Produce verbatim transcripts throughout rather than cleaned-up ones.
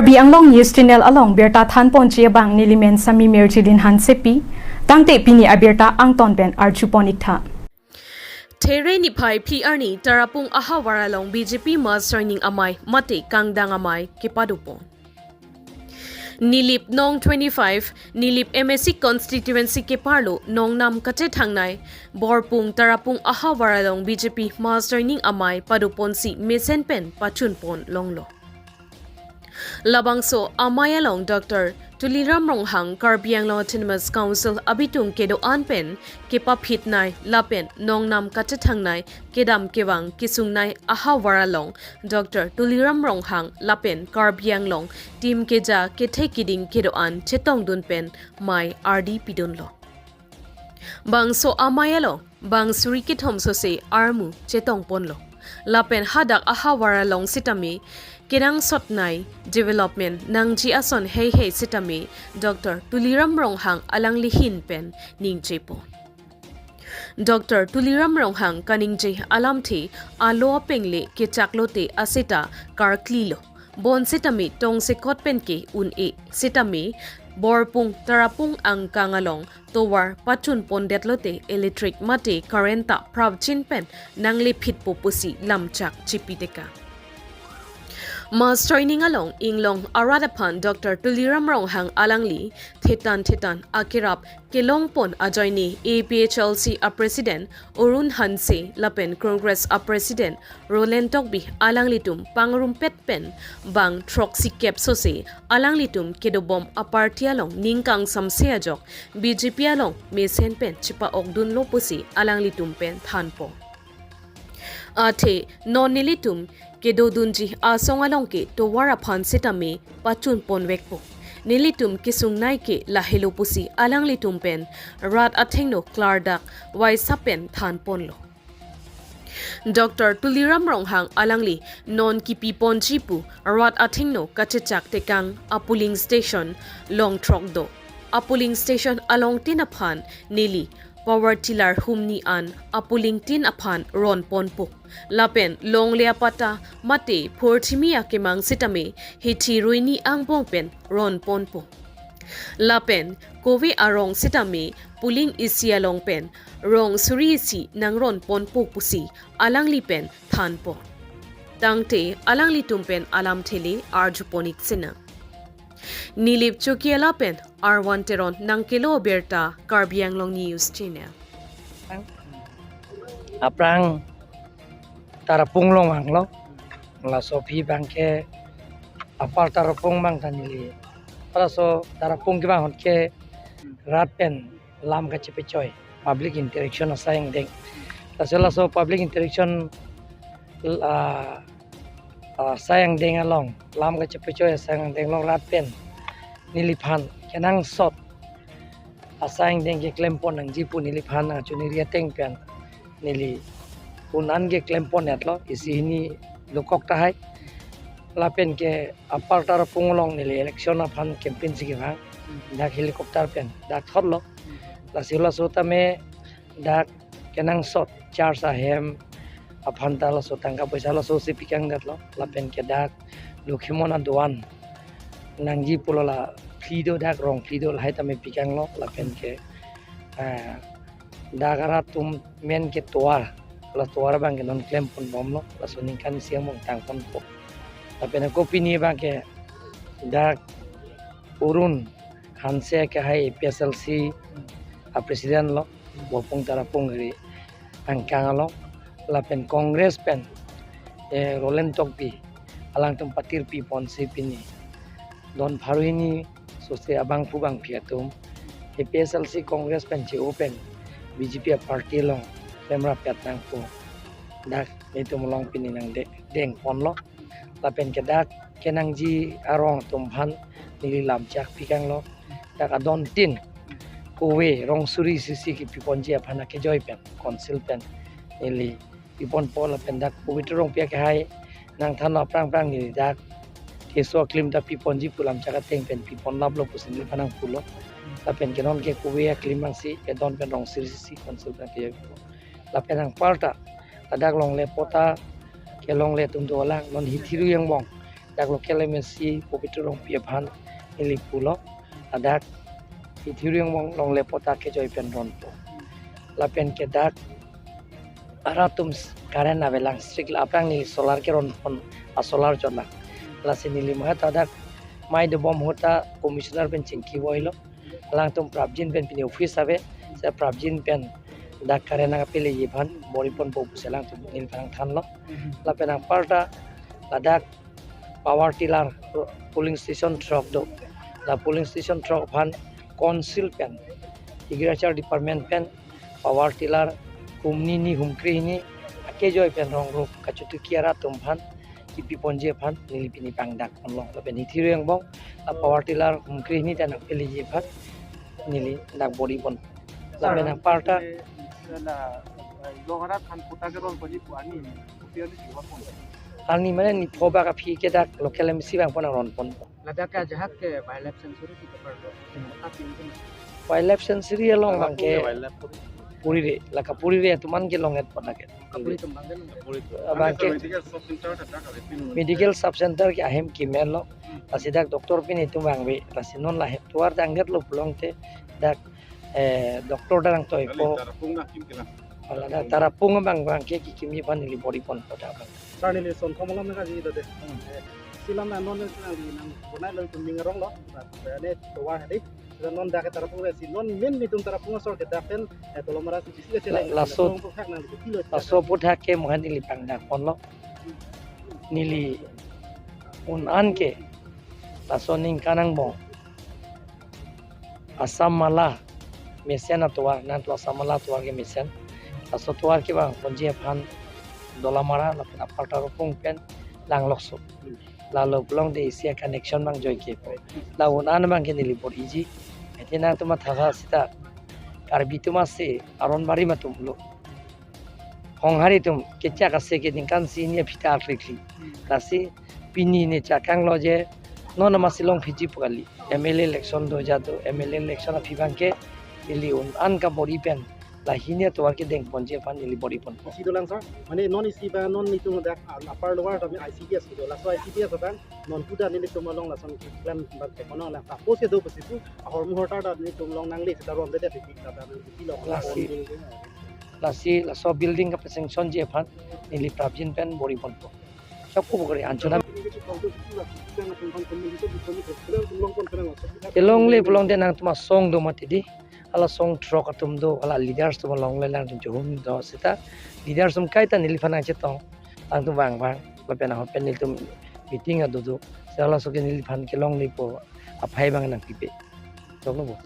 Karbi Anglong News Channel along birta thanponji abang nelimen Sami Mirjilin Hansepi, tangte pini abirta angton pen arjupon iktha. There niphai phli arni Tarapung ahavar along B J P mass joining amei mate kangdang amei kepadopon. Nilip nong twenty-five, Nilip M A C constituency keparlo nongnam kachethangnei Borpung Tarapung ahavar along B J P mass joining amei padoponsi mesen pen pachunpon longlo. Labangso amei along Doctor Tuliram Ronghang Karbi Anglong Autonomous Council abitung kedo-an pen kepaphitnei lapen nongnam kachethangnei kedam kevang kesungnei ahavar along Doctor Tuliram Ronghang lapen Karbi Anglong team keja kethe kiding kedo-an chetongdun pen mei ardi pidunlo. Bangso amei along bang suri kethom sose armu chetongponlo. Lapen hadak ahavar along sitame kenangsotnei development nangji ason heihei sitame Doctor Tuliram Ronghang alangli ahin pen ningjepon. Doctor Tuliram Ronghang kaningje alamthe alo apengle kechaklote aseta karklilo. Bonsitame tongsekot pen ke un-e sitame Borpung Tarapung angkang along tovar pachunpondetlote electric mate current ta prapjin pen nanglephitpo pusi lamchak chipitekang. Mass joining along inglong arat aphan Doctor Tuliram Ronghang alangli thetan thetan akerap kelongpon ajoine A P H L C a President Arun Hanse lapen Congress a President Roland Tokbi alanglitum pangrumpet pen bang throksikep sose alanglitum kedobom a party along ning kangsamse ajok B J P along mesen pen chipa-okdunlo pusi alanglitum pen thanpon. Athe non nelitum kedodunji asong along ke tovar aphan sitame pachunponvekpo. Nelitum kesungnei ke lahelo pusi alanglitum pen rat athengno klardak waisa pen thanponlo. Doctor Tuliram Ronghang alangli non kipiponji pu rat athengno kachechak tekang a polling station long throk do. A polling station alongtin aphan neli power tiller humni an a polling tin aphan ronponpo. Lapen longle apatta mate phurthimi akemang sitame hithi ruini angbong pen ronponpo. Lapen kove arong sitame polling isi along pen rong suri isi nangronponpo pusi alangli pen thanpon. Tangte alanglitum pen alamthe le arjupon ik sinang. Nilip Chokihola pen Arvan Teron nangkelo birta Karbi Anglong News Channel. Aphrang Tarapung along vanglo. Laso aphi abangke apar Tarapung abang ta neli. Laso Tarapung kevang ahut ke rat pen lam kachepechoi, public interaction asai angdeng. Laso laso public interaction, ah, ah, asai angdeng along, lam kachepechoi asai angdeng along rat pen neliphan kenangsot asai angdeng keklempon nangji pu neliphan nangchiniri ateng pen neli un-an keklempon-etlo, isi hini dokok tahai. Lapen ke apar Tarapung along neli election aphan campaign si kevang. Dak helicopter pen dak thotlo. Lasi laso tame dak kenangsot church ahem aphan ta laso tangka poisa laso si pikangdetlo. Lapen ke dak Lokhimon adoan nangji pulo la phli do, dak rong phli do, lahai tame pikanglo. Lapen ke, eh, dak arat atum men ke tovar, la tovar abangke non klemponbomlo, laso ningkan isi angbong tangponpo. Lapen ako pini abangke dak Arun Hanse kehai A P H L C a President lo, Borpung Tarapung ri angkang along, lapen Congress pen, eh, Roland Tokbi alangtum patirpiponsi pini don pharo hini sose abangphu bangphi atum A P H L C Congress pen che-o pen B J P a party along klemrap-et nang pu dak netum along pini nangdeng, dengponlo. Lapen ke dak kenangji arong atum aphan neli lamchak pikanglo. Dak adon tin kove rong suri isi isi kepiponji aphan akejoi pen council pen neli piponpo. Lapen dak Pabitra Rongpi kehai nangthanlo aphrang aphrang neli dak keso aklim ta piponji pu lamchak ateng pen piponlaplo pusi neliphan nangpulo. Lapen ke non ke kove aklim abangsi kedon pen rong suri isi isi council pen kejoipo. Lapen anparta ladak longle patta kelongle atum dolang, non hithi ruini angbong dak local M A C Pobitro Rongpi aphan neli pulo, ladak Hithi Ru Angbong longle apot ta kejoi pen ronpo. Lapen ke dak arat atum s-, current avelang, street la aphrang neli solar keron pon, a solar chotlang. Lasi neli mohet ta dak mei dobom ahut ta commissioner pen chingki voilo. Alangtum prapjin pen pini office ave, seta prapjin pen dak current nangpeleji aphan bor-i ponpo pusi alangtum neliphan nangthanlo. Lapen anparta ladak power tiller polling station throk do. La polling station throk aphan council pen, agriculture department pen power tiller hum hini hum krehini akejoi pen rong rup kachotuki arat atum aphan kipi ponji aphan neli pini pangdak ponlo. Lapen Hithi Ru Angbong la power tiller hum krehini ta nangpeleji aphan neli dak bor-i pon. Lapen anparta, na, eh, long arat aphan patta keron ponji pu arni, kopi arni si va pon? Arni mane ni pho bak aphi ke dak local M A C abang pon nangron pon. Ladak ke ajahak ke wildlife sanctuary si kepar do. Tapi itu Wildlife sanctuary along abang ke wildlife puri. Purire, la kapurire atum an ke long-et pon lake. Kapuri atum abang ke long-et. Puri itu. Abang ke medical sub center ta dak ave pin. Medical sub center ke ahem kemen lo. Lasi dak doctor pin itum vangve. Lasi non la he tovar dangdet lo pulote dak, eh, doctor dak nangtoipo. Kali Tarapung na kim kila. Ala dak Tarapung abang abang ke kekimji aphan neli bor-i ponpo dak abang. Sir, neli son thom alam nangkaji do de. Hmm. Eh, si alam na non nangli nang bonai lo itum ning arong lo. Ane tovar hadi. Sir, non dak ke Tarapung re si non main itum Tarapung asor ke dak pen, eh, Dolamara si bisi kacheleng. La-, laso, laso thak nang lo kilo. Laso aphuthak ke mohet neli pangdak ponlo. Neli un-an ke laso ningkan angbong Assam Mala mesen atovar, nangtum Assam Mala atovar kemesen. Laso atovar kevang ponji aphan Dolamara lapen aparta Tarapung pen langlokso. Lalo pulote isi a-connection abang joike po. La un-an abang ke neli bor-iji. Ete nangtum matha sita Karbi atum ase aron barim atum lo. Honghari atum kechak ase ke ningkan isi hini aphi ta akrikli. Lasi pini ne chakang lo je non amatsi longphiji pu kali. M L A election do ja do, M L A election aphi abang ke neli un-an kabor-i pen la hini atovar kedeng ponji aphan neli bor-i ponpo. Isi dolang sir, mane non isi ba non itum dak, ah, upper lower tame I C D S do. Laso I C D S abang non kuda nelitum along lason keklem ban te kono la. Suppose do pusi pu ahormu hortar ta nelitum along nangle seta ronde de pik ta ta nelitum along. Lasi, lasi laso building kapasanctionji aphan neli prapjin pen bor-i ponpo. Chokpo bokori anchot dam. Kelongle pulote nangtum asong do mati di. Hala song throk atum do, hala leaders atum alongle nangtum chehum do seta. Leaders atum kaita neliphan nangchetong. Nangtum vang vang. Lapen ahut pen nelitum meeting ado do. Seta laso ke neliphan kelonglepo aphai abang nangpipe. Choklo bo.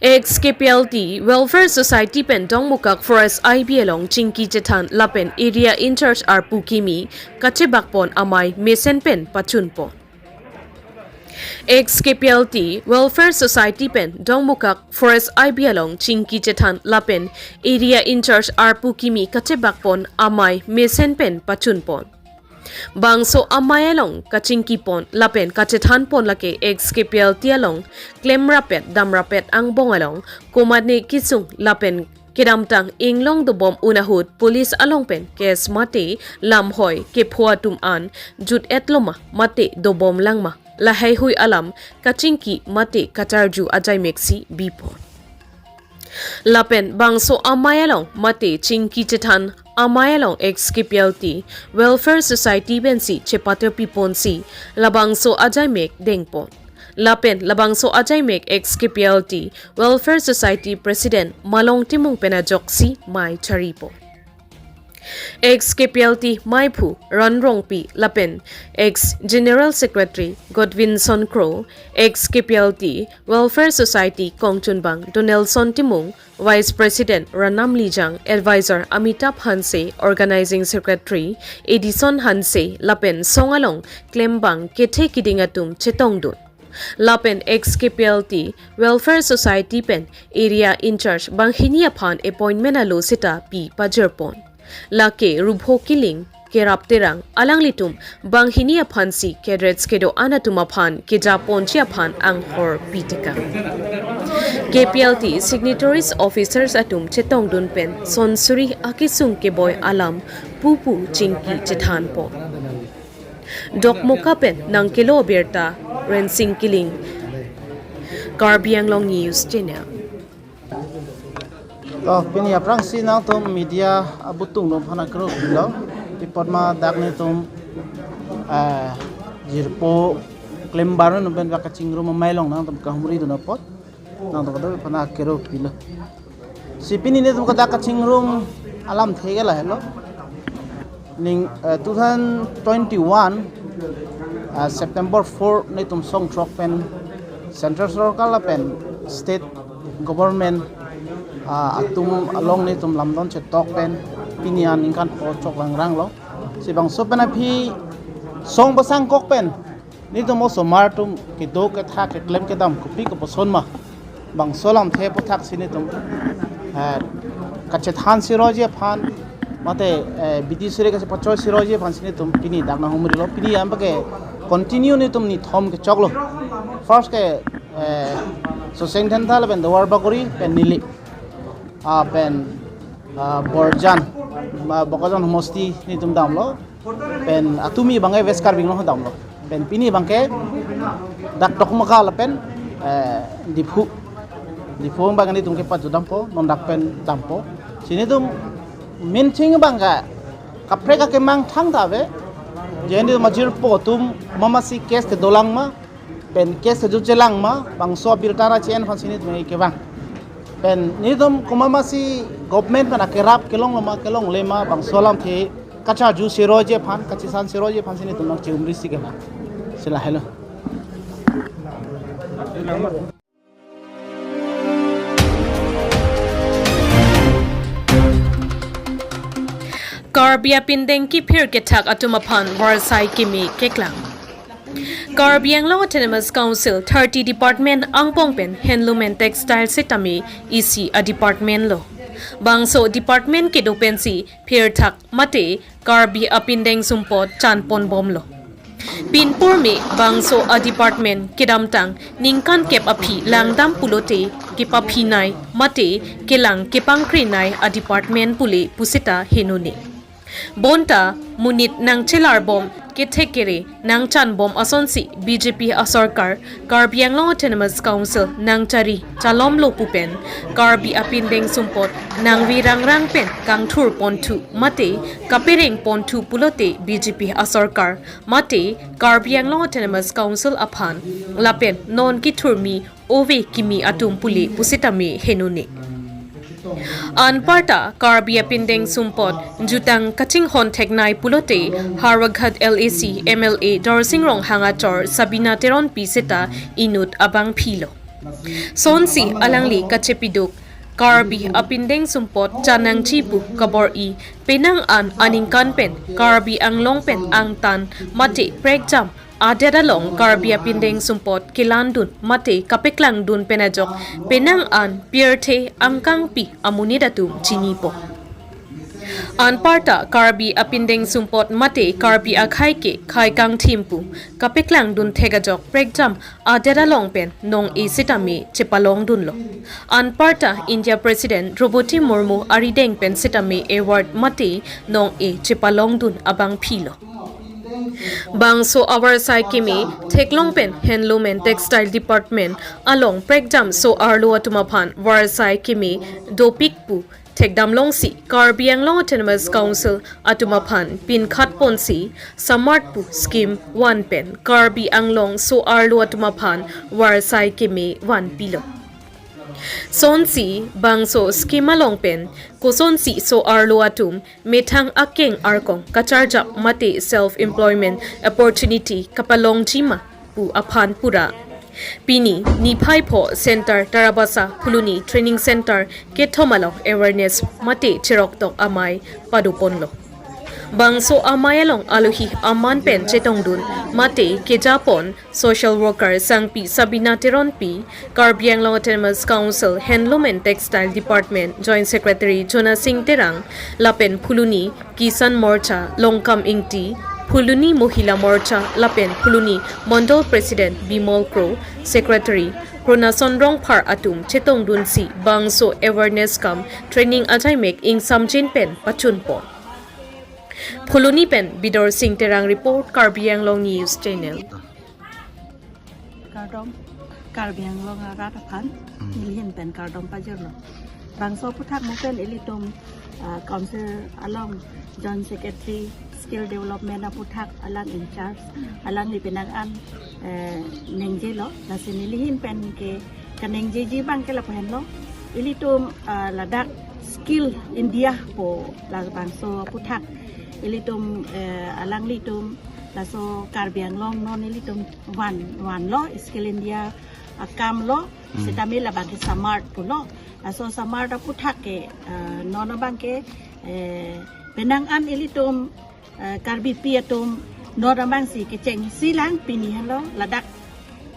Ex K P L T Welfare Society pen Dongmukak Forest I B along chingki chethan lapen area in charge arpu kimi kachebak pon amei mesen pen pachun pon. Ex K P L T Welfare Society pen Dongmukak Forest I B along chingki chethan lapen area in charge arpu kimi kachebak pon amei mesen pen pachun pon. Bangso amei along kachingki pon lapen kachethan pon lake ex K P L T along klemrapet damrapet angbong along komatne kesung lapen kedamtang inglong dobom un ahut police along pen case mate lamhoi kepho atum an jut-et loma mate dobom langma laheihui alam kachingki mate kacharju ajaimek si bipon. Lapen bangso amei along mate chingki chethan amei along ex K P L T Welfare Society pensi chepaterpi ponsi labangso ajaimek dengpon. Lapen labangso ajaimek ex K P L T Welfare Society President Malong Timung pen ajoksi mei charipon. Ex K P L T meiphu Ran Rongpi lapen ex General Secretary Godwinson Kro, ex K P L T Welfare Society kongchunbang Donelson Timung, Vice President Ranam Lijang, Advisor Amitabh Hanse, Organizing Secretary Edison Hanse lapen song along klembang kethe kiding atum chetongdun. Lapen ex K P L T Welfare Society pen area in charge banghini aphan appointment alo seta pi pajirpon. Lake Rupho Killing, Kerap Terang, alanglitum banghini aphansi cadres kedo-an atum aphan kejaponji aphan anghor pitekang. K P L T signatories officers atum chetongdun pen sonsuri akesung keboi alam pupu chingki chethanpo. Dokmoka pen nangkelo abirta Rensing Killing, Karbi Anglong News Channel. To, pini aphrangsi nangtum media abutung dum phana kro pilo. Ipot ma dak netum, eh, jirpo klembar num pen bak kachingrum amei along nangtum kahumri dun apot. Nangtum kadokave phana kro pilo. Si pini netum kadak kachingrum alamthe ke lahelo. Ning, eh, two thousand twenty-one, ah, September four netum song throk pen Central Sorkar lapen State Government, ah, atum along netum lamdon chetok pen pini aningkan pho choklang ranglo. Si bangso pen aphi song pasang kok pen netum osomar atum kedo ketha keklem kedam kopi koposon ma bangso alamthe aputhak si netum, eh, kachethan siroji aphan mate, eh, bidi suri kachepachoi siroji aphan si netum pini dak nanghumrilo. Pini anpake continue netum nithom kechoklo. First ke, eh, Soseng Dhenta lapen Duar Bagori pen Nilip, ah, pen, ah, Borjan, ah, Bokajan homosti netum damlo. Pen atumi abangke West Karbi Anglong damlo. Pen pini abangke dak Dokmoka lapen, eh, Diphu. Diphu abangke netum kepajut dampo, non dak pen dampo. Si netum main thing abangke kaprek akemang thangta ave. Je netum ajirpo atum mamasi case kedolang ma, pen case kejut chelang ma, bangso abirta ra che-en aphan si netum kevang. Pen netum komatmasi government pen akerap kelonglo ma kelongle ma, bangso alamthe kacharju siroji aphan, kachesan siroji aphan si netum nangchehumri si kevang. Si lahelo. Karbi apindeng kiphir kethak atum aphan varsai keme keklang. Karbi Anglong Autonomous Council thirty department angbong pen handloom and textile sitame isi a department lo. Bangso department kedo pensi phirthak mate Karbi apindeng sumpot chanponbomlo. Pinpur me bangso a department kedamtang ningkan kep aphi langdam pulote kepaphinei mate kelang kepangkrenei a department pule pusita henone. Bonta monit nangchelarbom kethek kere nangchanbom asonsi B J P asorkar Karbi Anglong Autonomous Council nangchari chalomlo pu pen Karbi apindeng sumpot nangvi rangrang pen kangthur ponthu mate kapereng ponthu pulote B J P asorkar mate Karbi Anglong Autonomous Council aphan lapen non kethurmi ove kimi atum pule pusitame henone. Anparta Karbi apindeng sumpot jutang kachinghon theknei pulote Howraghat L A C M L A Dorsing Ronghang achor Sabina Teronpi sita inut abangphilo. Sonsi alangli kachepiduk Karbi apindeng sumpot chanangji pu kabor-i penang an aningkan pen Karbi Anglong pen angtan mate prekjam adet along Karbi apindeng sumpot kelandun mate kapeklangdun pen ajok penang an pirthe angkangpi amonit atum chinipo. Anparta Karbi apindeng sumpot mate Karbi akhei ke khei kangthim pu kapeklangdun thek ajok prekjam adet along pen nong-e sitame chepalongdunlo. Anparta India President Droupadi Murmu arideng pen sitame award mate nong-e chepalongdun abangphilo. Bangso avarsai keme theklong pen Handloom and Textile Department along prekjam so-arlo atum aphan varsai keme dopik pu thekdamlongsi Karbi Anglong Autonomous Council atum aphan pinkhat ponsi Samarth pu scheme van pen Karbi Anglong so-arlo atum aphan varsai keme vanpilo. Sonsi bangso scheme along pen kosonsi so-arlo atum methang akeng arkong kacharjap mate self employment opportunity kapalongji ma pu aphan pura. Pini niphai pho Center Tarabasa Phuloni Training Center kethom along awareness mate cheroktok amei padoponlo. Bangso amei along alohi aman pen chetongdun mate kejapon social worker Sangpi Sabina Teronpi, Karbi Anglong Autonomous Council Handloom and Textile Department Joint Secretary Jona Singh Terang, lapen Phuloni Kisan Morcha Longkam Ingti, Phuloni Mohila Morcha lapen Phuloni Mondol President Bimol Kro, Secretary Pronason Rongphar atum chetongdunsi bangso awareness kam training ajaimek ingsamjin pen pachunpon. Phuloni pen Bidor Sing Terang report, Karbi Anglong News Channel. Kardom, Karbi Anglong arat aphan, Hmm. nelihin pen kardom pajirlo. Bangso aphuthak mo pen ilitum, ah, council along Joint Secretary Skill Development aphuthak alang in charge, alangli penang an, eh, nengjelo, lasi nelihin pen ke kanengjeji abang ke lapu henlo. Ilitum, ah, ladak Skill India pu labangso aphuthak. Ilitum, eh, alanglitum laso Karbi Anglong non ilitum van, vanlo, Skill India akam lo, Hmm. setame labang ke Samart pulo. Laso Samart aphuthak ke, eh, non abang ke, eh, penang an ilitum, eh, Karbipi atum non abangsi kechengsi lang pini henlo, ladak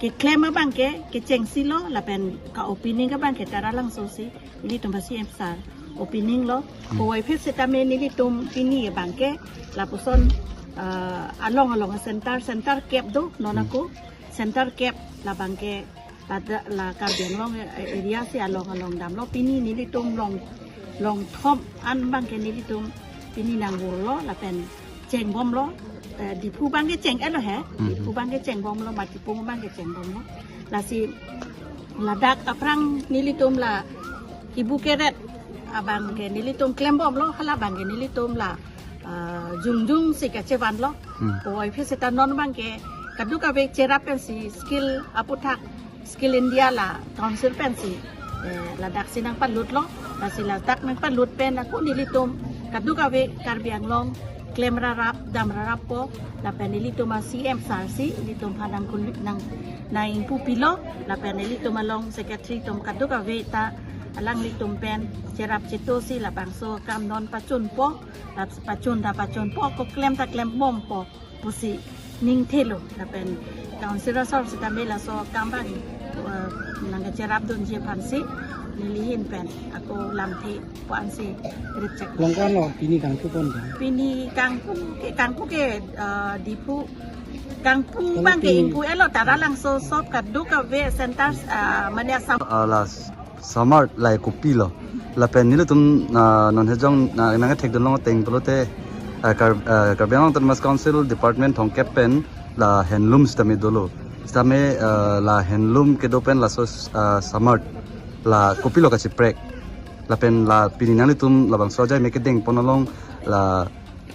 keklem abang ke kechengsi lo, lapen ka-opening abang ke Taralangso si ilitum ba C M sir opening lo. Hmm. Puvoiphit setame nelitum pini abang ke lapuson, eh, along along center, center kep do non Hmm. ako, center kep labang ke pada la Karbi Anglong, eh, area si along along damlo. Pini nelitum long, longthom an abang ke nelitum pini nangvurlo lapen chengbomlo. Eh, Diphu abang ke cheng-etlo he. Mhm. Diphu abang ke chengbomlo, Matipung abang ke chengbomlo. Lasi ladak aphrang nelitum la kibu keret abang ke nelitum klembomlo, hala abang ke nelitum la, ah, jongjong si kachevanlo. Hmm. Puvoiphit seta non abang ke kadokave cherap pensi skill aphuthak Skill India la council pensi, eh, ladak si nangpalut lo, lasi ladak nangpalut pen ako nelitum kadokave Karbi Anglong klem rarap, dam rarap po, lapen nelitum a C M sir si nelitum aphan nang kul-, nang, nang ingpu pilo, lapen nelitum along secretary atum kadokave ta alanglitum pen cherap cheto si labangso akam non pachunpo, lap-, pachun ta pachunpo, ako klem ta klembompo pusi ningthelo, lapen council asor setame laso akam abang, eh, nangkacherapdunji aphansi nelihin pen ako lamthe pu ansi rit chek. Long ko-an lo pini kangpupon ke? Pini kangpu ke, kangpu ke, eh, Diphu, kangpu Kangpu abang ke pini. Ingpu-etlo, Taralangso sop kadokave centers, ah, mane asam. Ah, last. Samart lahai kopilo. Lapen nelitum, ah, non hejong, ah, nangkethekdun long ateng pulote, ah, Kar-, ah, Karbi Anglong Autonomous Council Department thomkep pen la handloom sitame dolo. Sitame, ah, la handloom kedo pen laso, ah, Samart la kopilo kacheprek. Lapen la pini nanglitum labangso ajaimek kedengpon along la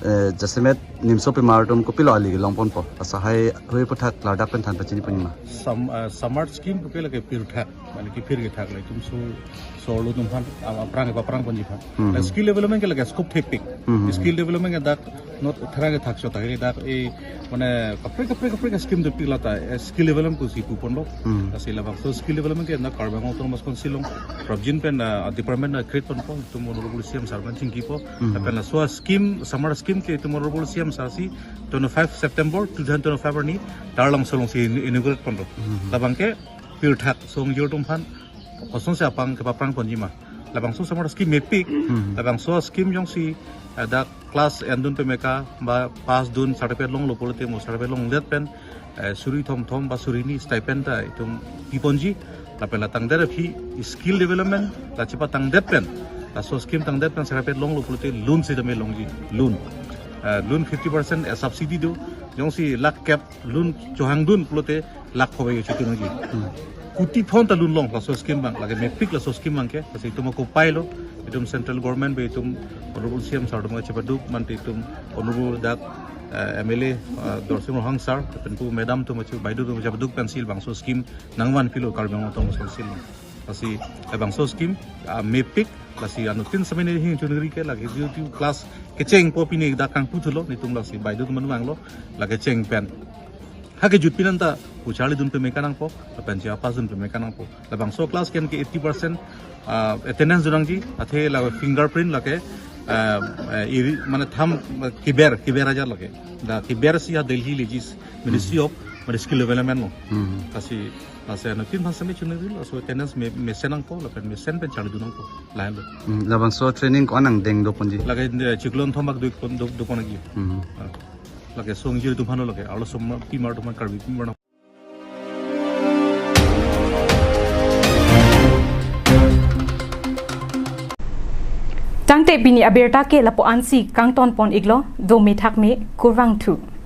eh, jasemet nimso pimar atum kopilo ali longponpo. Asahai hui aphuthak klardak pen than pachiniponji ma? Sam-, eh, Samart scheme puke lake pirthak, mane kephir kethak la itum so, so arlo atum aphan, ah, aphrang, aphrangponji aphan. Hmm. La skill development ke lake scope thepik. Hmm. Skill development ke dak not therang kethak chot ke dak e mane kaprek kaprek kaprek scheme thepik lata, eh, skill development pusi puponlo. Hmm. Lasi labangso skill development ke na Karbi Anglong Autonomous Council along prapjin pen, ah, department na create ponpo, itum honorable C M sir aphan chingkipo. Hmm. Lapen laso scheme, Samart scheme ke itum honorable C M sir si twenty-five September two thousand twenty-five arni Taralangso alongsi inaugurate ponlo. Hmm. Labang ke pirthak song-ir atum aphan kosonsi apang kepaphrangponji ma. Labangso Samart scheme mepik, Hmm. labangso scheme jongsi, eh, dak class endun pemeka ba pass dun certificate longlo pulote mo certificate longdet pen, eh, suri thomthom ba suri hini stipend ta itum piponji, lapen la tangdet aphi skill development la chepatangdet pen, laso scheme tangdet pen certificate longlo pulote loan sitame longji, loan. Eh, loan fifty percent, eh, subsidy do, jongsi lakh kep loan chohangdun pulote lakh khovei chitu nangji. Hmm. Kuti phonta loan long laso scheme abang, lake mepik laso scheme abang ke, lasi itum ako pailo, itum central government ba itum honorable C M sir atum kachepaduk, mate itum honorable dak, eh, M L A, eh, Dorsing Ronghang sir, lapen pu madam atum kache-, baideo atum kachepaduk pensi labangso scheme nangvanpilo Karbi Anglong Autonomous Council. Lasi labangso scheme, ah, mepik, lasi anuttin samene hing chunri ke lake duty class kechengpo pini dak kangpu thulo, nelitum lasi baideo atum manvanglo, lake cheng pen. Ha kejut pen anta, pu charlidun pemeka nangpo, lapen chepass dun pemeka nangpo. Labangso class ke-en ke eighty percent, ah, attendance do nangji, athe la fingerprint lake, ah, eh, iri, mane tham, eh, keber, keber ajar lake. Dak keber si ha Delhi lejis, Ministry of, mane skill development lo. Hmm. Lasi, lasi anuttin aphan sitame chunri lo, laso attendance me-, mesen nangpo, lapen mesen pen charlidun nangpo, lahenlo. Hmm, labangso training ko-an angdeng doponji? Lake, eh, chiklo kethom bak do pon, do, dopon lagi. Hmm. Ah. Lake song-ir atum aphanlo lake, arloso pimar atum aphan, Karbi pimar atum aphan. Pini abirta ke lapu-ansi kangton pon iklo, dome thakme, kurvangthu.